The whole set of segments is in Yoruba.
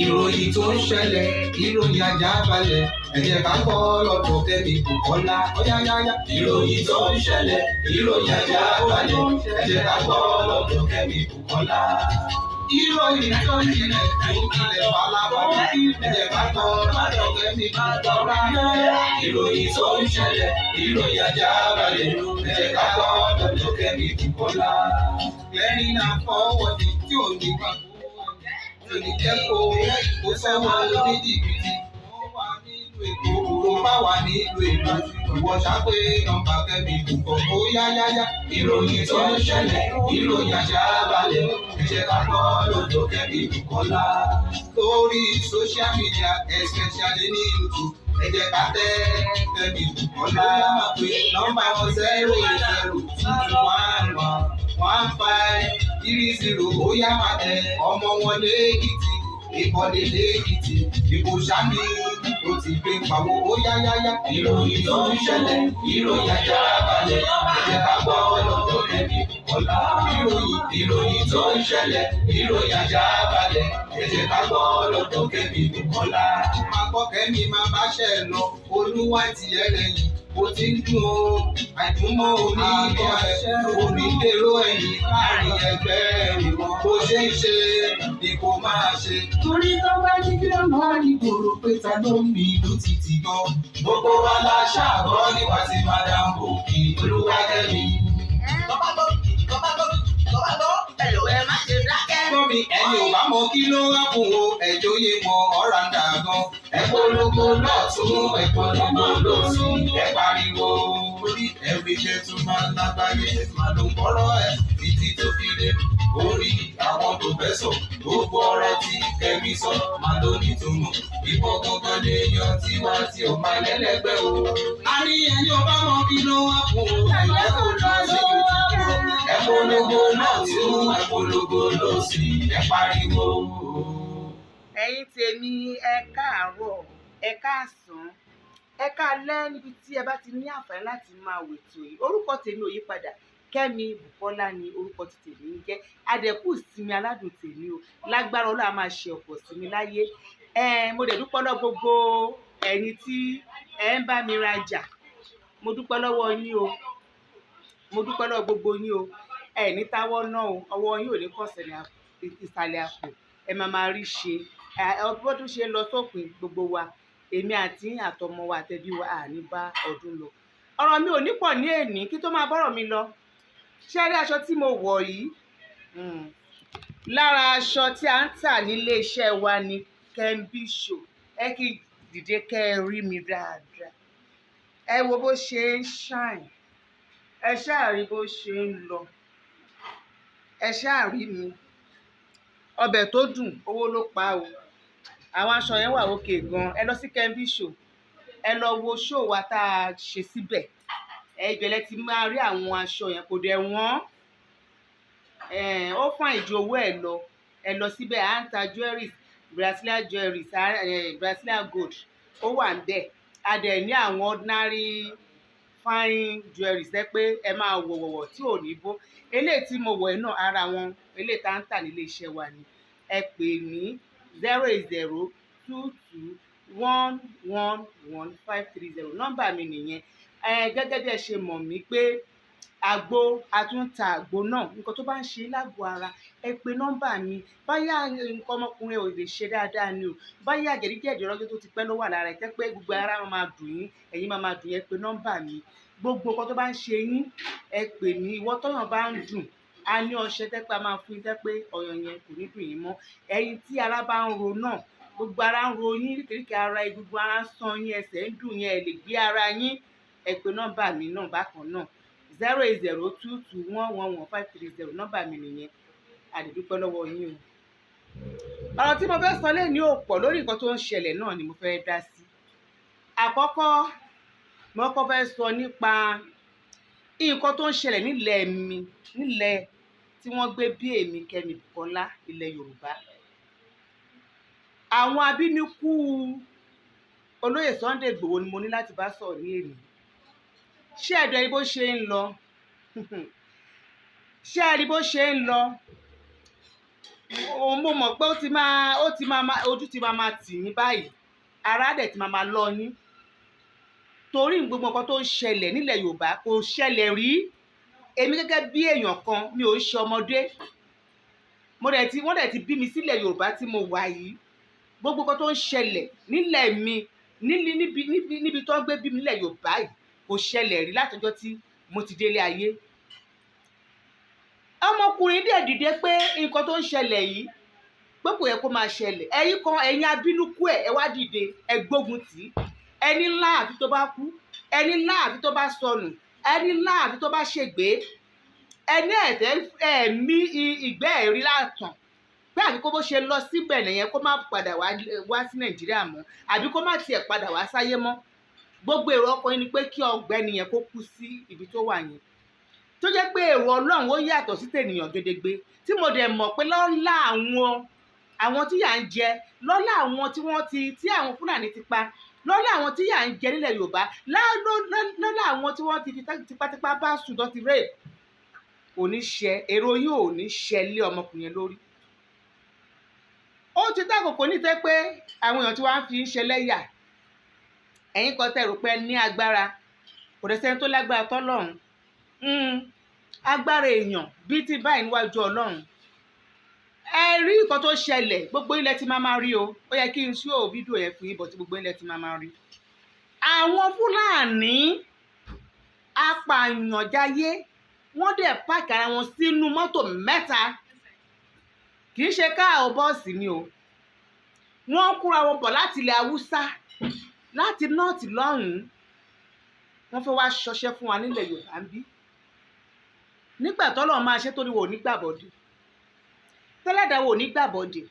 Ìròyìn tó ń ṣẹlẹ̀, ìròyìn àjàbalẹ̀, ẹ jẹ́ ká gbọ́ lọ́dọ̀ Kẹ́mi Bùkọ́lá, óyáyáyá. Ìròyìn tó ń ṣẹlẹ̀, ìròyìn àjàbalẹ̀, ẹ jẹ́ ká gbọ́ lọ́dọ̀ Kẹ́mi Bùkọ́lá. Ìròyìn tó ń ṣẹlẹ̀, tó ń kilẹ̀ falafala, ẹ jẹ́ ká gbọ́ lọ́dọ̀ Kẹ́mi Bùkọ́lá. Ìròyìn tó ń ṣẹlẹ̀, ìròyìn àjàbalẹ̀, ẹ jẹ́ ká gbọ́ lọ́dọ̀ Kẹ́mi Bùkọ́lá. Clearing and forwarding tí ò ní gbà tí ò ní jẹ́ kó sọ́wọ́ oníjìbìtì. Wọ́n wà nílùú Èkó, tó bá wà nílùú Èkó, ìwọ ṣàpè nọ́mbà Kẹ́mi Bùkọ́, ó yá yá yá. Ìròyìn tó ń ṣẹlẹ̀, ìròyìn àjàbalẹ̀, ẹ jẹ́ ká gbọ́ lọ́dọ̀ Kẹ́mi Bùkọ́lá. Lórí social media, especially ní YouTube, ẹ jẹ́ ká tẹ́ Kẹ́mi Bùkọ́lá. Máa pè nọ́mbà wọn 08022111530. Ó yá, máa tẹ ọmọ wọn lẹ́kìtì, ìkọ́lé lẹ́kìtì, ìbò sami ó ti gbé pawó, ó yá yá yá. Ìròyìn tó ń ṣẹlẹ̀, ìròyìn àjàbalẹ̀, ẹ jẹ́ ká gbọ́ lọ́dọ̀ Kẹ́mi Bùkọ́lá. Ìròyìn tó ń ṣẹlẹ̀, ìròyìn àjàbalẹ̀, ẹ jẹ́ ká gbọ́ lọ́dọ̀ Kẹ́mi Bùkọ́lá. Máa gbọ́ Kẹ́mi, máa báṣẹ́ lọ, Olúwa tiẹ̀ lẹ́yìn ó ti ń dùn ó, àìdùnmọ́ omi ẹ̀ omi dèrò ẹ̀yìn láàrin ẹgbẹ́ ìwọ̀n. Bó ṣe ń ṣe ni kò máa ṣe. Torí tó bá ní kí ló máa ní gbòòrò pé ta ló ń mi ìlú títì gan. Gbogbo wa la ṣàgbọ́ nípa ti Madam Bukky Olúwakẹ́mi. Tọ́ba gbọ́, tọ́ba gbọ́, tọ́ba gbọ́, ẹ̀lò ẹ má ṣe dákẹ́. Gbọ́ mi, ẹni ò bá mọ kí ló ń kún o, ẹjọ́ yé wọn ọ̀ràǹdà gan. Ẹ polongo lọ́tún, ẹ polongo lósì, ẹ pariwo. Orí every gentleman lágbàáyé máa ló ń gbọ́rọ̀ ẹ títí tó fi dé orí àwọn professor. Gbogbo ọ̀rọ̀ tí Kẹ́mi sọ máa ló nítumọ̀. Ìbọn gangan léèyàn tiwa tí ò máa lẹ́lẹ́gbẹ́ o. A ní ẹni ò bá mọ kí ló wá fún o, ẹ̀jẹ̀ kò lọ sí ẹ polongo lọ́tún, ẹ polongo lósì, ẹ pariwo. Ẹ̀yin tèmi, ẹ káàárọ̀, ẹ káàsán, ẹ káalẹ́ níbi tí ẹ bá ti ní àǹfààní láti máa wètò yìí. Orúkọ tèmi ò yí padà, Kẹ́mi Bùkọ́lá ni orúkọ tí tèmi ń jẹ́. Adẹ̀kù sinmi aládùn tèmi o, lágbára Ọlọ́run, a máa ṣe ọ̀pọ̀ sinmi láyé. Ẹ mo dẹ̀ dúpẹ́ lọ́wọ́ gbogbo ẹ̀yin tí ẹ ń bá mi rajà. Mo dúpẹ́ lọ́wọ́ yín o, mo dúpẹ́ lọ́wọ́ gbogbo yín o. Ẹ ní táwọ́ náà o, ọwọ́ yín ò ní kàn ìsàlẹ̀ àpò. Ẹ máa máa rí ṣe ọdún tó ṣe ń lọ sópin. Gbogbo wa, èmi àti àtọmọ wa, àtẹbí wa, àní bá ọdún lọ. Ọ̀rọ̀ mi ò ní pọ̀ ní èní. Kí tó máa bọ́rọ̀ mi lọ, ṣé ẹ rí aṣọ tí mo wọ̀ yìí? Lára aṣọ tí a ń tà nílé iṣẹ́ wa ní Kembi Show. Ẹ kí dìde kẹ́ ẹ rí mi dáadáa. Ẹ wo bó ṣe ń shine, ẹ ṣáà rí bó ṣe ń lọ, ẹ ṣáà rí mi. Ọbẹ̀ tó dùn, owó ló pa o. Àwọn aṣọ yẹn wà òkè gan. Ẹ lọ sí Kembi Show, ẹ lọ wo show wa tá a ṣe síbẹ̀. Ẹ ìbẹ̀lẹ̀ ti máa rí àwọn aṣọ yẹn, kò dẹ̀ wọ́n, ó fún àìjú owó ẹ̀ lọ. Ẹ lọ síbẹ̀, à ń ta jewelries, Brazilian jewelries, Brazilian gold, ó wà ń bẹ̀. A dẹ̀ ní àwọn ordinary fine jewelries ẹ pé ẹ máa wọ̀ wọ̀wọ̀ tí ò ní bó. Eléyìí tí mo wọ̀ ẹ́ náà, ara wọn eléyìí tá ń tà nílé iṣẹ́ wa ni. Ẹ pè ní 08022111530, nọ́mbà mi nìyẹn. Ẹ gẹ́gẹ́ bí ẹ ṣe mọ̀ mí pé àgbo, a tún ń ta àgbo náà. Nǹkan tó bá ń ṣe lágbo ara, ẹ pe nọ́mbà mi. Báyà nǹkan ọmọkùnrin ò lè ṣe dáadáa ni o, báyà jẹ̀díjẹ̀dí ọlọ́jọ́ tó ti pẹ́ ló wà lára ẹ̀, tẹ́ pé gbogbo ara máa máa dùn yín, ẹ̀yin máa máa dùn yín, ẹ pe nọ́mbà mi. Gbogbo nǹkan tó bá ń ṣe yín, ẹ pè mí. Ìwọ tọ́yàn bá ń dùn, a ní ọṣẹ tẹ́ pé a máa fún yín, tẹ́ pé ọyàn yẹn kò ní dùn yín mọ́. Ẹ̀yin tí ara bá ń ro náà, gbogbo ara ń ro yín, ríkèríkè ara, egungun ara ń san yín, ẹsẹ̀ ń dùn yín, ẹ lè gbé ara yín, ẹ pe nọ́mbà mi náà bákan náà, 08022111530, nọ́mbà mi nìyẹn. A lè dúpẹ́ lọ́wọ́ yín o. Ọ̀rọ̀ tí mo fẹ́ sọ lẹ́ni ò pọ̀. Lórí nǹkan tó ń ṣẹlẹ̀ náà ni mo fẹ́ dá sí. Àkọ́kọ́, mo kọ́kọ́ fẹ́ sọ nípa nǹkan tó ń ṣẹlẹ̀ nílẹ̀ mi, nílẹ̀ tí wọ́n gbé bí èmi Kẹ́mi Bùkọ́lá, ilẹ̀ Yorùbá. Àwọn abínikú olóyè Sunday Igboho ni mo ní láti bá sọ̀rọ̀ ní èní. Ṣé ẹ̀dọ̀ rí bó ṣe ń lọ? Ṣé ẹ rí bó ṣe ń lọ? Mo mọ̀ pé ó ti máa ojú ti máa tì yín báyìí, ara dẹ̀ ti máa lọ yín, torí gbogbo nǹkan tó ń ṣẹlẹ̀ nílẹ̀ Yorùbá kò ṣẹlẹ̀ rí. Èmi gẹ́gẹ́ bí èèyàn kan, mi ò ń ṣe ọmọdé. Mo dẹ̀ ti wọ́n dẹ̀ ti bí mi sílẹ̀ Yorùbá tí mo wà yìí. Gbogbo nǹkan tó ń ṣẹlẹ̀ nílẹ̀ mi, níbi tó ń gbé bí mi nílẹ̀ Yorùbá yìí, kò ṣẹlẹ̀ rí látọjọ́ tí mo ti délé ayé. Ọmọkùnrin dẹ̀ dìde pé nǹkan tó ń ṣẹlẹ̀ yìí, pé kò yẹ kó máa ṣẹlẹ̀. Ẹ̀yin kan, ẹ̀yin abínúkú ẹ̀, ẹ wá dìde, ẹ gbógun tì í. Ẹni ńlá àfi tó bá kú, ẹni ńlá àfi tó bá sọnù, ẹni ńlá àfi tó bá ṣègbé, ẹni ẹ̀fẹ́ ẹ̀mí ìgbẹ́ ẹ̀rí látàn pé àbí kó bó ṣe lọ síbẹ̀ nìyẹn, kó má padà wá sí Nàìjíríà mọ́, àbí kó má tiẹ̀ padà wá sáyé mọ́. Gbogbo èrò ọkàn yín ni pé kí ọ̀gbẹ́ni yẹn kó kú sí ibi tó wà yẹn, tó jẹ́ pé èrò Ọlọ́run ó yàtọ̀ sí tènìyàn gedegbe, tí mo dẹ̀ mọ̀ pé lọ́lá àwọn tí yà ń jẹ, lọ́lá àwọn tí wọ́n ti tí àwọn Fúlàní ti pa, lọ́lá àwọn tí yà ń jẹ nílẹ̀ Yorùbá, lọ́lá àwọn tí wọ́n ti fi tipátipá bá sùn tó ti rape, kò ní ṣe èrò yìí, ò ní ṣẹ lé ọmọkùnrin yẹn lórí. Ó ti dákòókò ní tẹ́ pé àwọn èèyàn tí wọ́n á fi ń ṣe lẹ́yà. Ẹ̀yin kan tẹ́ rò pé ẹ ní agbára, kò dẹ̀ sẹ́ni tó lágbára tọ́lọ́run. Agbára èèyàn bíi ti báyìí níwájú Ọlọ́run. Ẹ rí nǹkan tó ṣẹlẹ̀, gbogbo ilẹ̀ tí máa rí o. Ó yẹ kí n ṣó fídíò yẹn fún yín bọ̀ tí gbogbo ilẹ̀ tí máa rí. Àwọn Fúlàní apààyànjayé, wọ́n dẹ̀ pack ara wọn sínú mọ́tò mẹ́ta. Kì í ṣe káà o, bọ́ọ̀sì ni o. Wọ́n kóra wọn bọ̀ láti ilẹ̀ Haúsá, láti North lọ́hùn-ún. Wọ́n fẹ́ wá ṣọṣẹ́ fún wa nílẹ̀ Yorùbá ń bí. Nígbà tọ́lọ́run máa ṣe, torí wo ò ní gbàbọ̀dè, tẹ́lẹ̀dá wo ò ní gbàbọ̀dè,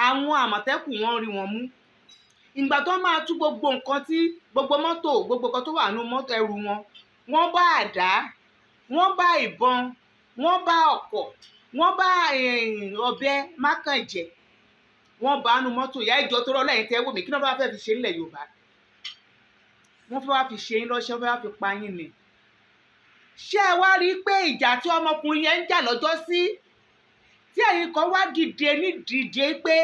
àwọn Àmọ̀tẹ́kùn, wọ́n rí wọn mú. Ìgbà tó máa tú gbogbo nǹkan tí gbogbo mọ́tò, gbogbo nǹkan tó wà nínú mọ́tò, ẹrù wọn, wọ́n bá àdá, wọ́n bá ìbọn, wọ́n bá ọ̀kọ̀, wọ́n bá ọ̀bẹ mákànjẹ̀, wọ́n bá nínú mọ́tò. Ìyá ìjọ tó rọ́ lẹ́yìn tẹ́ wò mí, kí ló bá fẹ́ fi ṣe nílẹ̀ Yorùbá? Wọ́n fẹ́ wá fi ṣe yín lọ́ṣẹ́, wọ́n fẹ́ wá fi pa yín ni. Ṣé ẹ wá rí i pé ìjà tí ọmọkùnrin yẹn ń jà lọ́jọ́ sí, tí ẹ̀yin kan wá dìde ní dìde pé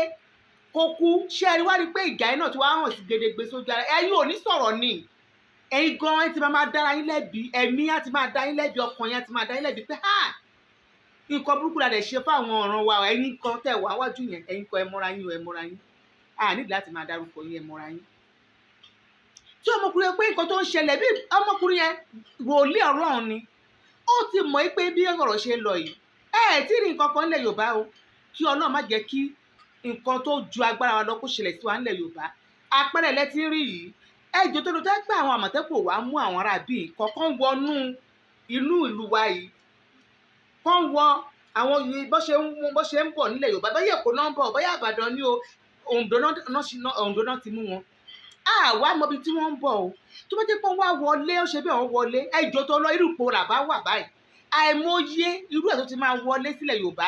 kó kú, ṣé ẹ wá rí i pé ìjà yẹn náà ti wá hàn sí gedegbe sójú ara? Ẹ̀yin ò ní sọ̀rọ̀ ni. Ẹ̀yin gan ẹ ti máa dára yín lẹ́bi, ẹ̀mí á ti máa dá yín lẹ́bi, ọkàn yín á ti máa dá yín lẹ́bi pé ha, nǹkan burúkú la dẹ̀ ṣe fáwọn ọ̀ràn wa. Ẹ̀yin kan tẹ̀ wá wájú yẹn, ẹ̀yin kan, ẹ mọ́ra yín o, ẹ mọ́ra yín. A nídìí láti máa dárúkọ yín, ẹ mọ́ra yín. Tí ọmọkùnrin yẹn pé nǹkan tó ń ṣẹlẹ̀, bí ọmọkùnrin yẹn, wòlíì Ọlọ́run ni, ó ti mọ̀ pé bí ọ̀rọ̀ ṣe ń lọ yìí, ẹ ẹ̀ tí ì rí nǹkan kan nílẹ̀ Yorùbá o. Kí Ọlọ́run má jẹ́ kí nǹkan tó ju agbára wa lọ kó ṣẹlẹ̀ sí wa nílẹ̀ Yorùbá. Àpẹẹrẹ lẹ ti ń rí yìí. Ẹ jọ, tó lọ tẹ́ pé àwọn Àmọ̀tẹ́kùn wàá mú àwọn ará bíi kọ̀ọ̀kan wọnú inú ìlú wa yìí, kán wọ àwọn yìí, bó ṣe ń bọ̀ nílẹ̀ Yorùbá, bóyá Èkó náà ń bọ̀, bóyá Ìbàdàn ní o, Oǹdó náà ti mú wọn. Àwa mọbi tí wọ́n ń bọ̀ o. Tó bá jẹ́ pé wọ́n wá wọlé, ó ṣe bí àwọn wọlé. Ẹ jọ, tó lọ irú ipò làbá wà báyìí, àìmọye irú ẹ̀ tó ti máa wọlé sílẹ̀ Yorùbá.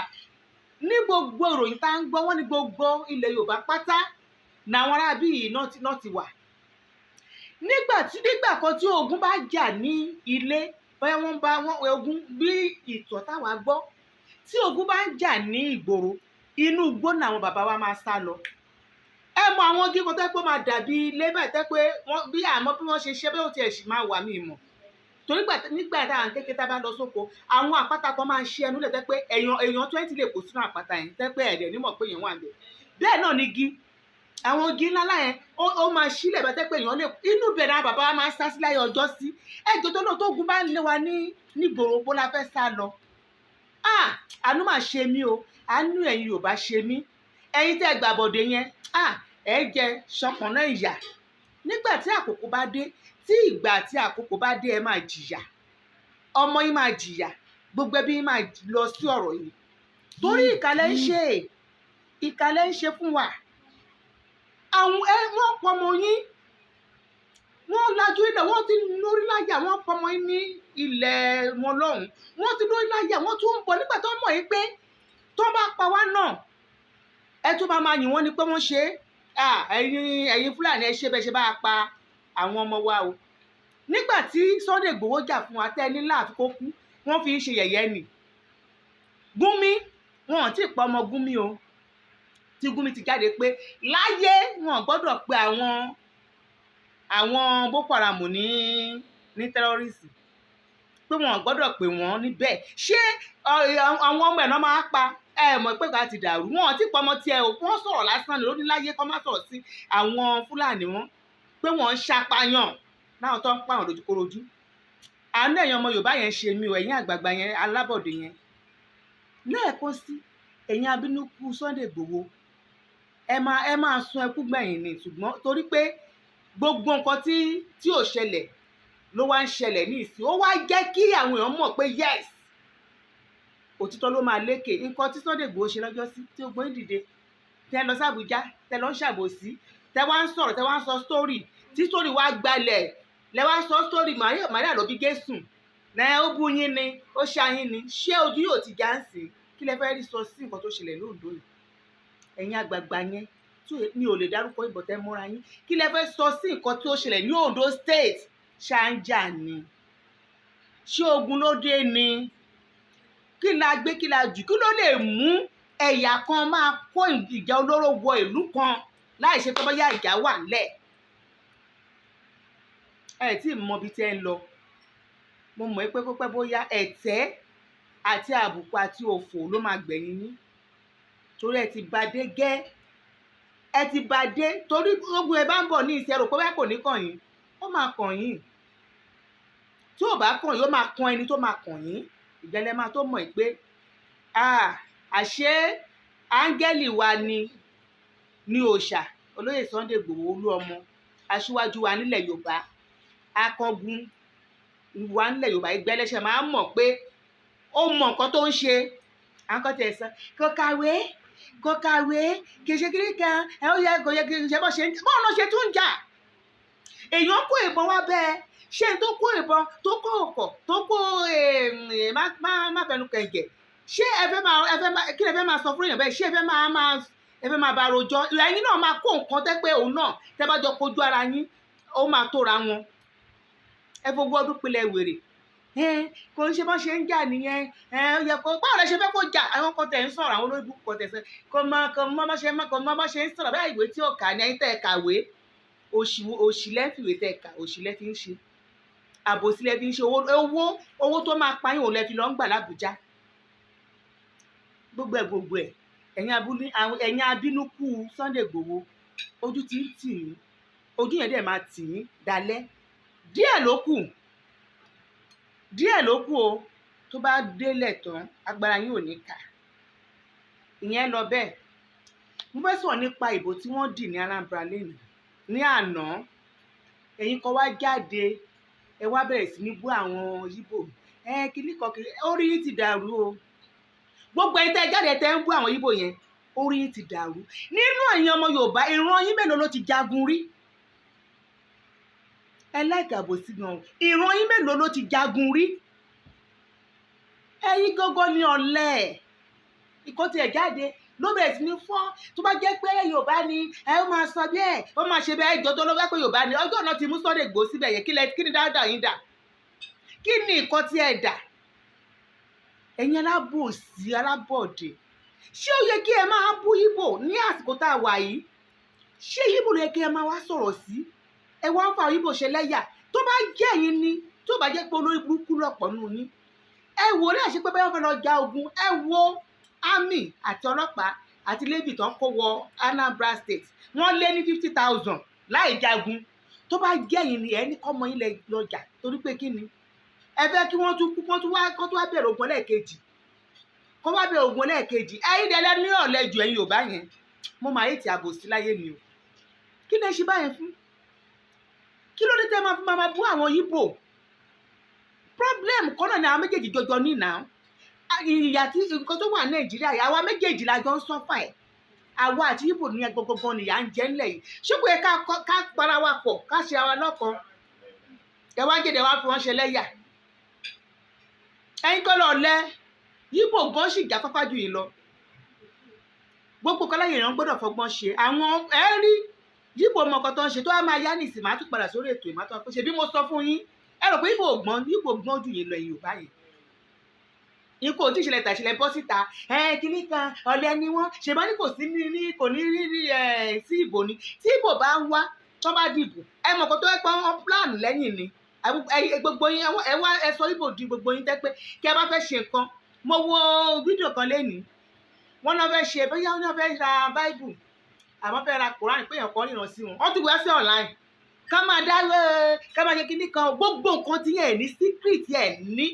Ní gbogbo ìròyìn tá ń gbọ́, wọ́n ní gbogbo ilẹ̀ Yorùbá pátá làwọn aráabí yìí náà ti wà. Nígbà kan tí ogun bá jà ní ilé, bóyá wọ́n bá wọ́n ogun, bí ìtàn táwa gbọ́, tí ogun bá ń jà ní ìgboro, inú igbó náà àwọn bàbá wa máa sá lọ. Ẹ mọ àwọn igi kan tẹ́ pé ó máa dàbí ilé báyìí, tẹ́ pé wọ́n bí àmọ́ bí wọ́n ṣe ṣe bí ó tiẹ̀ sì máa wà, mí mọ̀, torí nígbà tá à ń kékeré, tá a bá lọ sóko, àwọn àpáta kan máa ń ṣe ẹnu lẹ̀, tẹ́ pé èèyàn 20 lè kó sínú àpáta yẹn, tẹ́ pé ẹ̀dẹ̀ nímọ̀ pé èèyàn wà ń bẹ̀. Bẹ́ẹ̀ náà ni igi, àwọn igi ńlá ńlá yẹn, ó máa sílẹ̀ bá tẹ́ pé èèyàn lè inú bẹ̀rẹ̀. Àwọn bàbá wa máa ń sá sí láyé ọjọ́ sí. Ẹjọ́ tó náà, tó gun bá ń lé wa ní nígboro, bó la fẹ́ sá lọ? Ah, àánú máa ṣe mí o, àánú ẹ̀yin Yorùbá ṣe mí. Ẹ̀yin tẹ́ gbàbọ̀dé yẹn, ah, ẹ jẹ ṣọpọ̀nà ìyà. Nígbà tí àkókò bá dé, tí ìgbà tí àkókò bá dé, ẹ máa jìyà, ọmọ yín máa jìyà, gbogbo ẹbí yín máa lọ sí ọ̀rọ̀ yìí, torí ìkàlẹ̀ ń ṣe, ìkàlẹ̀ ń ṣe fún wa. Àwọn ẹ wọ́n pọmọ yín, wọ́n lajú ilẹ̀, wọ́n ti lórí láyà, wọ́n pọmọ yín ní ilẹ̀ wọn lọ́hùn, wọ́n ti lórí láyà, wọ́n tún ń bọ̀. Nígbà tó mọ̀ yín pé tó bá pa wá náà, ẹ tún máa yìn wọ́n ni pé wọ́n ṣe é. Ẹ̀yin Fúlàní, ẹ ṣe bẹ́ẹ̀ ṣe bá a pa àwọn ọmọ wa o. Nígbà tí Sunday Igboho jà fún wa, tẹ́ ní láàfin kó kú, wọ́n fi ń ṣe yẹ̀yẹ́ ni. Gúnmi Wọn ò tí ì pa ọmọ Gúnmi o, tí Gúnmi ti jáde pé láyé wọn ò gbọ́dọ̀ pe àwọn Boko Haram ní terrorist, pé wọn ò gbọ́dọ̀ pè wọ́n níbẹ̀. Ṣé àwọn ọmọ ẹ̀ náà máa pa? Ẹ mọ̀ pé ká ti dàrú. Wọn ò tí ì pa ọmọ tiẹ̀ o, wọ́n sọ̀rọ̀ lásán ni. Ló ní láyé kọ́ má sọ̀rọ̀ sí àwọn Fúlàní wọn pé wọ́n ń ṣapáyàn láwọn tó ń pààyàn lójúkorojú. Àánú ẹ̀yin ọmọ Yorùbá yẹn ṣe mí o, ẹ̀yin àgbààgbà yẹn, alábọ̀dé yẹn. Lẹ́ẹ̀kan sí, ẹ̀yin abínúkú Sunday Igboho, ẹ máa sun ẹkú gbẹ̀yìn ni. Ṣùgbọ́n torí pé gbogbo nǹkan tí ò ṣẹlẹ̀ ló wá ń ṣẹlẹ̀ ní ìsìn, ó wá jẹ́ kí àwọn èèyàn mọ̀ pé yes, òtítọ́ ló máa lékè. Nǹkan tí Sunday Igboho ṣe lọ́jọ́ sí tí ó gbóyún dìde, tẹ lọ sí Àbújá, tẹ lọ ń ṣàbòsí, tẹ wá ń sọ̀rọ̀, tẹ wá ń sọ story, tí story wá gbalẹ̀, lẹ wá sọ story Maria ló bí Jésù lẹ, ó bú yín ni, ó ṣá yín ni. Ṣé ojú yóò ti já ń sìn? Kí lẹ fẹ́ rí sọ sí nǹkan tó ṣẹlẹ̀ lóńdó yìí? Ẹ̀yin àgbààgbà yẹn tí mi ò lè dárúkọ ìbọn tẹ́ mọ́ra yín, kí lẹ fẹ́ sọ sí nǹkan tó ṣẹlẹ̀ ní Ondo State? Ṣáńjà ni? Ṣé ogun ló dé ni? Kí la gbé, kí la jù? Kí ló lè mú ẹ̀yà kan máa kó ìjà olóró wọ ìlú kan láì ṣe pé bóyá ìjà wà ńlẹ̀? Ẹ tí ì mọ ibi tí ẹ ń lọ. Mo mọ̀ pé pípẹ́ bóyá, ẹ̀tẹ́ àti àbùkù àti òfò ló máa gbẹ̀yìn yín, torí ẹ ti bàdé gẹ́, ẹ ti bàdé. Torí ogun ẹ bá ń bọ̀ ní ìsìn, ẹ rò pé bóyá kò ní kàn yín, ó máa kàn yín. Tí ò bá kàn yín, ó máa kan ẹni tó máa kàn yín. Ìgbẹ́lẹ̀ máa tó mọ̀ pé àṣé áńgẹ́lì wa ni ní òòṣà olóyè Sunday Igboho, olú ọmọ aṣíwájú wa nílẹ̀ Yorùbá, akọgun wa nílẹ̀ Yorùbá. Ìgbẹ́lẹ́ṣẹ̀ máa ń mọ̀ pé ó mọ nǹkan tó ń ṣe. Àwọn kan tẹ̀ sọ kò kàwé, kò kàwé, kì í ṣe kiri kan ẹ, ó yẹ kò yẹ kì í ṣe bó ṣe ń bọ́ọ̀ ló ṣe tún jà. Èèyàn kó ìbọn wá bẹ́ẹ̀, ṣé n tó kó ìbọn, tó kó ọkọ̀, tó kó má fẹnu kẹ̀ǹgẹ̀, ṣé ẹ fẹ́ máa kí lẹ fẹ́ máa sọ fún èèyàn bẹ́ẹ̀? Ṣé ẹ fẹ́ máa bá rojọ́? Ẹ̀yin náà máa kó nǹkan tẹ́ pé òun náà tẹ́ bá jọ kojú ara yín, ó máa tóra wọn. Ẹ fogún ọdún pilẹ̀ wèrè, kò ń ṣe bọ́n ṣe ń jà nìyẹn. Ó yẹ kó báwo lẹ ṣe fẹ́ kó jà? Àwọn kan tẹ̀ ń sọ̀rọ̀, àwọn olórí burúkú kan tẹ̀ sọ kò mọ bá ṣe ń sọ̀rọ̀ báyìí. Ìwé tí ò kà ní ẹ̀yin tẹ́ ẹ kàwé, òṣì, òṣì lẹ́fìwé tẹ́ ẹ kà, òṣì lẹ́ fi ń ṣe, àbòsí lẹ́ fi ń ṣe. Owó tó máa pa yín òun lẹ́ fi lọ ń gbà lábújá. Gbogbo ẹ̀ gbogbo ẹ̀, ẹ̀yin abínúkú Sunday Igboho, ojú ti ń tì yín, ojú yẹn dẹ̀ máa tì yín dalẹ̀. Díẹ̀ ló kù, díẹ̀ ló kù o. Tó bá délẹ̀ tán, agbára yín ò ní kà. Ìyẹn lọ bẹ́ẹ̀. Mo fẹ́ sọ̀rọ̀ nípa ìbò tí wọ́n dì ní Anambra lẹ́nu ní àná. Ẹ̀yin kan wá jáde, ẹ wá bẹ̀rẹ̀ sí ní bú àwọn Yíbò. Ẹ kíní kan kiri, orí yín ti dàrú o. Gbogbo ẹ̀yin tẹ́ ẹ jáde, tẹ́ ń bú àwọn Yíbò yẹn, orí yín ti dàrú. Nínú ẹ̀yin ọmọ Yorùbá, ìran yín mélòó ló ti jagun rí? Ẹ láìka àbòsí gan o. Ìran yín mélòó ló ti jagun rí? Ẹ̀yin gógó ní ọ̀lẹ. Ìkọ́ tiẹ̀ jáde ló bẹ̀rẹ̀ sí ní fọ́. Tó bá jẹ́ pé Yorùbá ni ẹ, ó máa sọ bí ẹ̀, ó máa ṣe bẹ́ẹ̀. Ìjọ tó ló bá pé Yorùbá ni, ọjọ́ náà ti mú Sunday Igboho síbẹ̀ yẹn, kí ni dáadáa yín dà? Kí ni nǹkan tí ẹ dà? Ẹ̀yin alábòsí, alábọ̀dé, ṣé ó yẹ kí ẹ máa bú Ìgbò ní àsìkò tá a wà yìí? Ṣé Ìgbò ló yẹ kí ẹ máa wá sọ̀rọ̀ sí? Ẹ wá ń fa Ìgbò ṣe lẹ́yà. Tó bá jẹ́ ẹ̀yin ni, tó bá jẹ́ pé olórí burúkú lọ̀pọ̀ nínú yín, ẹ wò ó láì ṣe pé báyọ̀ fẹ́ lọ ja ogun. Ẹ wo army àti ọlọ́pàá àti navy tó ń kó wọ Anambra State, wọ́n lé ní 50,000 láì jagun. Tó bá jẹ́ ẹ̀yin ni, ẹ ní kọ́mọ yín lẹ lọ́jà, torí pé kí ni ẹ fẹ́ kí wọ́n tún kú, kí wọ́n tún wá, kí wọ́n tún wá bẹ̀rẹ̀ ogun ẹlẹ́ẹ̀kejì, kó wá bẹ̀rẹ̀ ogun ẹlẹ́ẹ̀kejì? Ẹ̀yin dẹ́lẹ́ ní ọ̀lẹ́ jù, ẹ̀yin Yorùbá yẹn. Mo máa yé ti àbòsí láyé mi o. Kí lẹ ṣe báyẹn fún? Kí ló dé tẹ́ máa fi máa bú àwọn Yíbò? Problem kan náà ni àwọn méjèèjì jọjọ ní ìná. Ìyà tí nǹkan tó wà ní Nàìjíríà yìí, àwa méjèèjì la jọ ń suffer ẹ̀. Àwa àti Yíbò ní gbogbogbò nìyà ń jẹ ńlẹ̀ yìí. Ṣé kò yẹ ká para wa pọ̀, ká ṣe ara lọ́kan? Ẹ wá jẹ́dẹ̀, wá fi wọ́n ṣe lẹ́yà. Ẹ̀yin kọ́ lọ lẹ Yíbò gan sì jáfáfá jù yìí lọ. Gbogbo kan láyè, èèyàn gbọ́dọ̀ fọgbọ́n ṣe. Àwọn ẹ rí Yíbò mọ nǹkan tó ń ṣe. Tó wá máa yá nìsín, máa tún padà sórí ètò ìmọ̀tò pé ṣe bí mo sọ fún yín. Ẹ rò pé Yíbò gbọ́n, Yíbò gbọ́n jù yín lọ. Ẹ̀yin Yorùbá yẹn. Ikú ò tí ìṣẹ̀lẹ̀ tàṣẹlẹ̀ bọ́ síta. Ẹ kíní kan, ọ̀lẹ ni wọ́n ṣèbá ní kò sí ní kò ní rí rí ẹ sí ìbò ni. Tí ìbò bá ń wá, tó bá dìbò, ẹ mọ̀ kó tó ẹ pé wọ́n plan lẹ́yìn ni. Gbogbo yín, ẹ wá ẹ sọ ìbò di gbogbo yín tẹ́ pé kí ẹ bá fẹ́ ṣe nǹkan. Mo wo fídíò kan lénìí, wọ́n náà fẹ́ ṣe bóyá wọ́n náà fẹ́ ra Bible àmọ́ fẹ́ ra Quran, pé èèyàn kan ríran sí wọn, wọ́n tún gbé sí online, ká máa dáwọ́, ká máa ṣe kíní kan. Gbogbo nǹkan tí ẹ ní secret, ẹ ní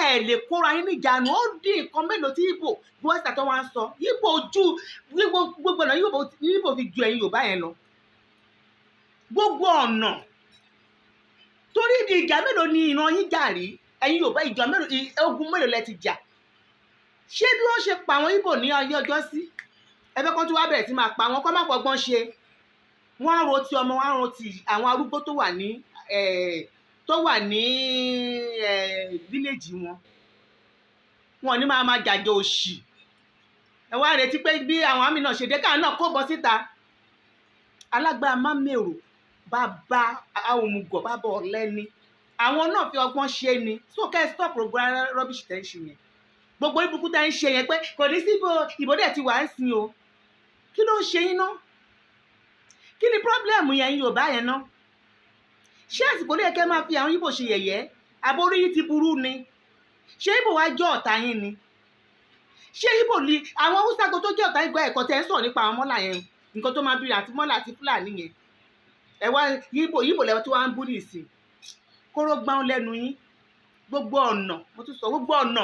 ẹ lè kóra yín níjànú. Ó dín nǹkan mélòó tí Ìgbò bí wọ́n ṣàtọ́ wọn sọ Ìgbò ojú gbogbo ọ̀nà Ìgbò fi ju ẹ̀yin Yorùbá yẹn lọ, gbogbo ọ̀nà. Torí ìjà mélòó ni ìran yín jà rí, ẹ̀yin Yorùbá? Ìjà mélòó, ogun mélòó lẹ ti jà? Ṣé bí wọ́n ṣe pa àwọn Ìgbò ní ayé ọjọ́ sí, ẹ fẹ́ kán tún wá bẹ̀rẹ̀ sí máa pa wọn? Kọ́ má fọgbọ́n ṣe. Wọ́n á ro ti ọmọ, wọ́n á ro ti àwọn arúgbó tó wà ní village wọn. Wọn ò ní máa máa jàjọ òṣì. Ẹ wá retí pé bí àwọn àmì náà ṣe dé, káà náà kó bọ́ síta. Alágbára má mèrò, bàbá òmùgọ̀, bàbá ọ̀lẹ́ni. Àwọn náà fi ọgbọ́n ṣe ni. So kẹ́ ẹ stop gbogbo rubbish tẹ́ ń ṣe yẹn, gbogbo ibùkún tẹ́ ń ṣe yẹn, pé kò ní sí ìbò dẹ̀ ti wà ń sin o. Kí ló ń ṣe yín ná? Kí ni problem yẹn, Yorùbá yẹn ná? Ṣé àsìkò ló yẹ kẹ́ máa fi àwọn Ìgbò ṣe yẹ̀yẹ́? Àbórí yìí ti burú ni? Ṣé Ìgbò wá jẹ́ ọ̀tá yín ni? Ṣé Ìgbò ni àwọn Haúsá kan tó jẹ́ ọ̀tá yín? Gba ẹ̀kọ́ tẹ́ ń sọ̀rọ̀ nípa àwọn mọ́là yẹn, nǹkan tó máa bí àti mọ́là àti Fúlàní yẹn. Ẹ wá Ìgbò, Ìgbò lẹ́wọ́ tí wọ́n á ń bú nìsín. Kóró gbáwọn lẹ́nu yín. Gbogbo ọ̀nà, mo tún sọ, gbogbo ọ̀nà,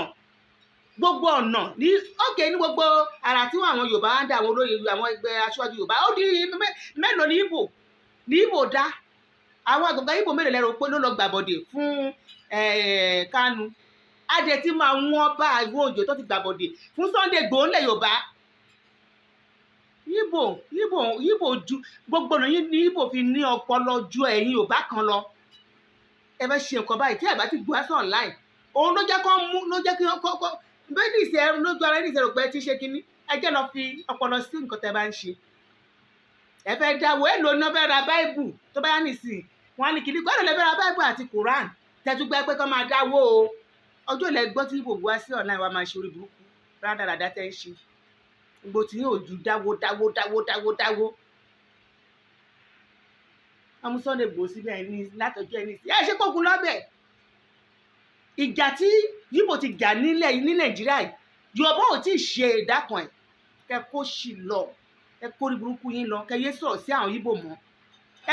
gbogbo ọ̀nà ní òkè ní gbogbo àrà tí àwọn Yorùbá ń dá, àwọn olóyè, àwọn ẹgbẹ́ aṣáájú Yorùbá, ó di mélòó ní Ìgbò dá? Àwọn àgbàgbà Ìgbò mélòó lẹ́rọ pé ló lọ gbàbọ̀dè fún Kánú? Adẹ tí máa wọ́n bá àwọn òjò tó ti gbàbọ̀dè fún Sunday Igboho ńlẹ̀ Yorùbá. Ìgbò ju gbogbo ọ̀nà yìí ní Ìgbò fi ní ọpọlọ ju ẹ̀yin Yorùbá kan lọ. Ẹ fẹ́ ṣe nǹkan báyìí, tí ẹ bá ti gbọ́ sí online, òun ló jẹ́ kó mú, ló jẹ́ kí kó bẹ́ẹ̀ ní ìṣe lójú ara ní ìṣe rò pé ẹ ti ṣe kínní. Ẹ jẹ́ lọ fi ọpọlọ sí nǹkan tẹ́ bá ń ṣe. Ẹ fẹ́ dáwọ́ èlò náà, fẹ́ ra Bible tó bá yá nìsín, wọn á ní kìíní gbọ́dọ̀ lè fẹ́ ra Bible àti Quran tẹ́túgbẹ́ pé kọ́ máa dáwọ́ o. Ọjọ́ ilẹ̀ gbọ́ tí gbogbo wá sí online wa máa ṣe orí burúkú rádaràdá tẹ́ ń ṣe. Gbogbo tí yóò ju dáwó dáwó dáwó dáwó dáwó. Ọmọ Sunday Igboho síbẹ̀ ní látọjọ́ ẹni sí ẹ ṣe kókun lọ́bẹ̀. Ìjà tí Yíbò ti jà nílẹ̀ ní Nàìjíríà yìí, Yorùbá ò tí ì ṣe ìdá kan ẹ̀. Kẹ kó sì lọ, ẹ kó rí burúkú yín lọ, kẹ yé sọ̀rọ̀ sí àwọn Yíbò mọ́.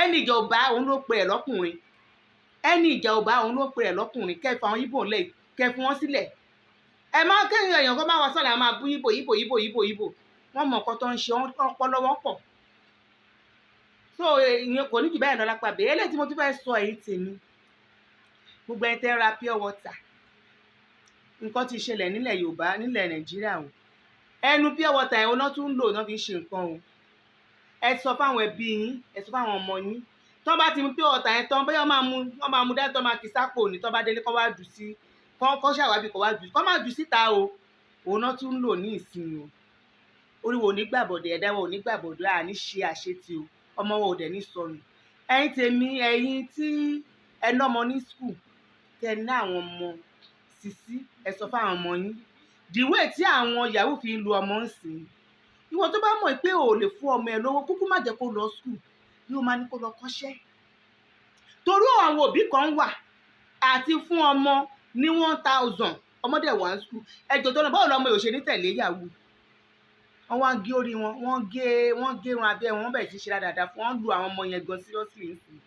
Ẹni ìjà ọba òun ló pe ẹ̀ lọ́kùnrin, ẹni ìjà ọba òun ló pe ẹ̀ lọ́kùnrin. Kẹ fà àwọn Yíbò lẹ̀, kẹ fi wọ́n sílẹ̀. Ẹ má kéèyàn èèyàn kan máa wá sọ̀rọ̀, máa bú Yíbò, Yíbò, Yíbò, Yíbò, Yíbò. Wọ́n mọ nǹkan tó ń ṣe, ọpọlọ wọn pọ̀. So ìyẹn kò ní jù báyìí lọ lápá bẹ́ẹ̀. Eléyìí tí mo tún fẹ́ sọ èyí tèmi, gbogbo ẹni tẹ́ ra pure water, nǹkan ti ṣẹlẹ̀ nílẹ̀ Yorùbá, nílẹ̀ Nàìjíríà o. Ẹnu pure water ẹ̀ náà tún ń lò náà fi ń ṣe nǹkan o. Ẹ sọ fáwọn ẹbí yín, ẹ sọ fáwọn ọmọ yín, tọ́ bá ti mu pure water yẹn tán, bóyá wọ́n máa mu dání, tọ́ máa kì sápò ní, tọ́ bá délé, kọ́ wá jù sí kọ́ ṣàwábì, kọ́ wá jù, kọ́ má jù síta o. Òun náà tún ń lò ní ìsìn o. Orí wo ní gbàbọ̀dẹ̀, ẹ̀dá wo ní gbàbọ̀dẹ̀, àní ṣe àṣetì o. Ọmọ wo ò dẹ̀ ní sọnù. Ẹ̀yin tèmi, ẹ̀yin tí ẹ lọ́mọ ní school, tẹ ní àwọn ọmọ sisi, ẹ sọ fáwọn ọmọ yín the way tí àwọn yahoo fi ń lu ọmọ ń sìn. Ìwọ tó bá mọ̀ pé o ò lè fún ọmọ ẹ lówó, kúkú má jẹ́ kó lọ school, yóò máa ní kó lọ kọ́ṣẹ́. Torí àwọn òbí kan wà àti fún ọmọ ní 1,000, ọmọdé wà ní school. Ẹjọ́ tó lọ, báwo lọmọ yóò ṣe ní tẹ̀lé yahoo? Wọ́n wá gé orí wọn, wọ́n gé irun abẹ́ wọn, wọ́n bẹ̀rẹ̀ sí ṣe dáadáa fún wọn, lu àwọn ọmọ yẹn gan seriously nsìn.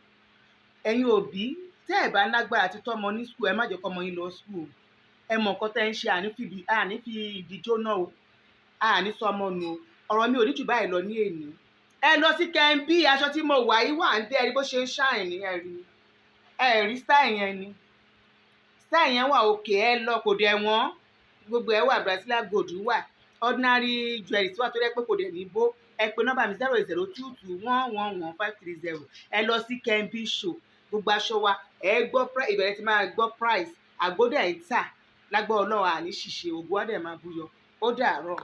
Ẹ̀yin òbí tẹ́ ẹ̀ bá lágbára àti tọ́mọ ní school, ẹ má jẹ́ kọ́mọ yín lọ school. Ẹ mọ̀ nǹkan tẹ́ ń ṣe. Àní fi ìdí jóná o, àní sọ ọmọ nù o. Ọ̀rọ̀ mi ò ní jù báyìí lọ ní èní. Ẹ lọ sí kẹ́ńbí, aṣọ tí mo wà yìí wà ń dé. Ẹ rí bó ṣe ń ṣàìn ní, ẹ rí, ẹ rí style yẹn ni. Style yẹn wà òkè. Ẹ lọ, kò dẹ̀ wọ́n. Gbogbo ẹ wà, Brazilian gold wà, ordinary jewelry tí wà tó rẹ́ pé kò dẹ̀ ní bó. Ẹ pè nọ́mbà mi, 08022111530. Ẹ lọ sí kẹ́ńbí show, gbogbo aṣọ wa, ẹ gbọ́ ìbẹ̀rẹ̀ tí máa gbọ́ price àgbódẹ̀ ń tà lágbọ́. Ọlọ́run, àní ṣìṣe ògùn á dẹ̀ máa búyọ. Ó dàárọ̀.